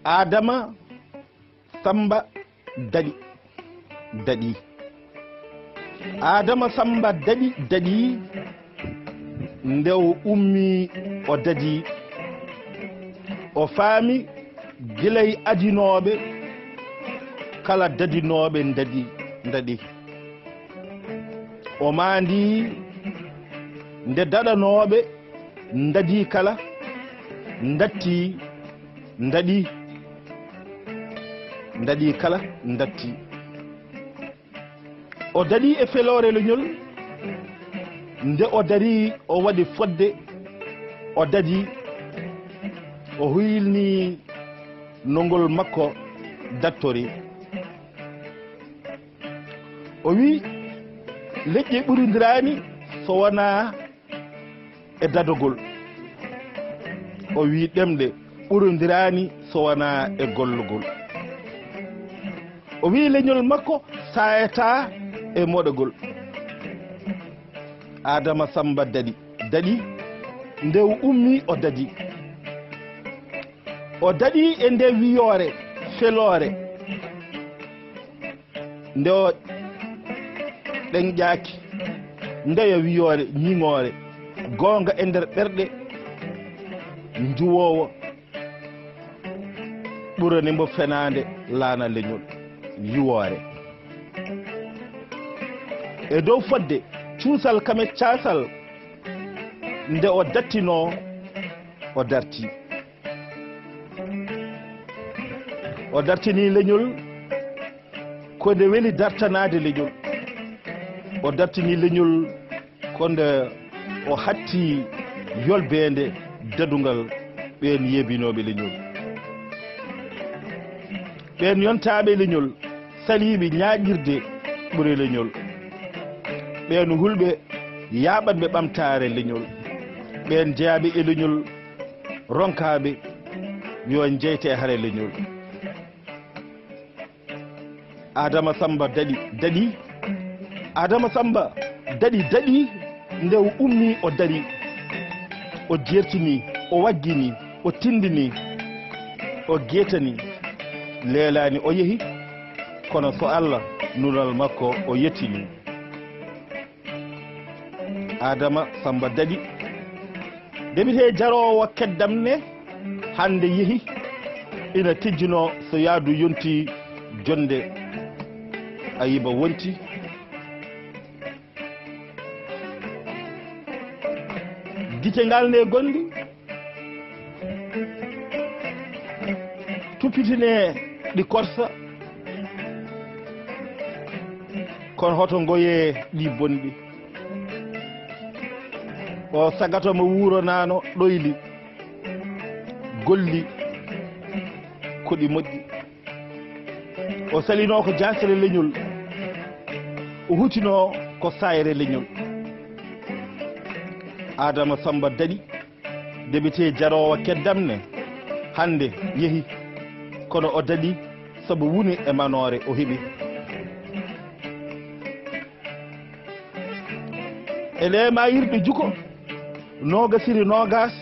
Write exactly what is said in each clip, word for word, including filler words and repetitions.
Adama Samba daɗi, daɗi. Adama Samba daɗi, daɗi. Nde o ummi, o daɗi. O faami gilay adinooɓe kala dadinooɓe daɗi, daɗi. O maandi nde daɗanooɓe daɗi kala, datti, daɗi, daɗi kala, datti. O daɗi e feloore leñol. Nde o darii, o waɗi fodde, o daɗi, o huylni no ngol makko dattori. O wi, leƴƴi ɓurondiraani so wonaa e dadogol. O wi, ɗemɗe ɓurondiraani so wonaa e gollogol. O wi, leñol makko saayataa e moɗagol. Adama Samba daɗi, daɗi. Nde o ummi, o daɗi. O daɗi e nde wiyoore, feloore. Nde o ɗeŋƴaaki, ndeya wiyoore, ñiŋoore, goonga e nder ɓerɗe, njuwoowo, ɓurani mbo fenaande laana leñol, yiwoore. E dow fodde, cuusal kam e caasal, nde o dattinoo, o dartii. O dartini leñol ko nde weli dartanaade leñol. O dartini leñol ko nde o hatti yolbeende dadungal ɓeen yeebinooɓe leñol. Ɓeen yontaaɓe leñol, saliiɓe ñaaƴirde ɓure leñol. Ɓeen hulɓe yaaɓanɓe ɓamtaare leñol. Ɓeen jeyaaɓe e leñol, ronkaaɓe yo njeyte hare leñol. Adama Samba daɗi, daɗi. Adama Samba daɗi, daɗi. Nde o ummi, o dari. O jertini, o waggini, o tindini, o geetani. Leelaani o yehi, kono so Allah nunal makko o yettini. Adama Samba daɗi. Debite jaroowo keddam ne hannde yehi, ina tijjinoo so yaadu yonti, jonde Ayiba wonti. Gite ngal ne gonɗi, tuppitine ɗi korsa, kono hoto ngoye ɗi bonɗi. O sagato mo wuuronaano ɗoyli, golli ko ɗi moƴƴi. O salinoo ko jaasere leñol, o hutinoo ko saayre leñol. Adama Samba daɗi, debite jaroowo keddam ne hannde yehi, kono o daɗi sabu wuni e manoore o heɓi. E ɗe maayirɗe juko, noogasiri noogas,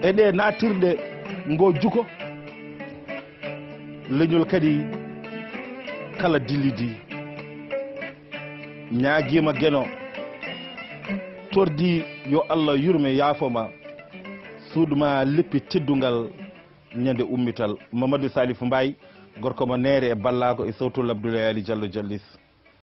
e ɗe naatirɗe ngo juko, leñol kadi kala dillidi ñaagiima geno, tordi yo Allah yurme yaafo ma, suudu ma leppi teddungal ñande ummital. Mamadou Salif Mbaye, gorko mo Neere e Ballaago e Sowtol Abdoulaye Ali Diallo Jallis.